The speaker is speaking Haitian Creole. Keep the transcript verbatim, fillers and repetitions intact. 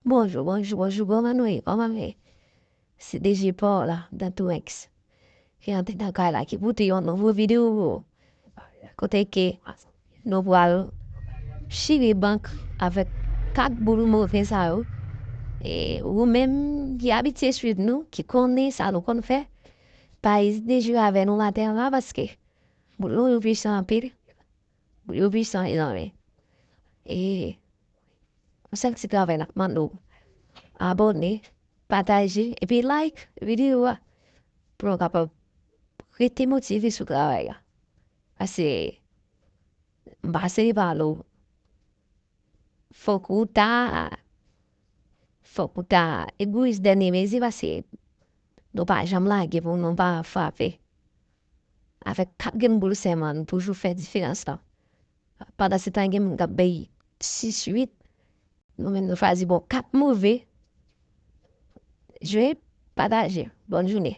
Bonjou, bonjou, bonjou, kòman nou ye? Kòman nou ye? Se D J Paul la, Dantou X. Ki antre nan kay la, ki pote yon nouvo videyo pou ou. Kote ke nou pral chire bank avèk kat boul move sa yo. E ou menm ki abitye swiv nou, ki konnen sa nou konn fè, pa ezite jwe avè nou maten an la, paske boul nou yo pwisan anpil. Boul yo pwisan, mezanmi. E yon sèl ti travay n ap mande w, abòne, pataje, epi like videyo a, pou nou kapab rete motive sou travay la. Paske, m pa sere pale w, fòk ou ta, fòk ou ta egoyis dènye mezi, paske nou pa janm lage pou nou pa frape. Avèk kat grenn boul sèlman, nou toujou fè diferans lan. Pandan se tan, gen moun k ap bay sis, uit, nou menm nou chwazi bon kat move. Jwe, pataje. Bòn jounen.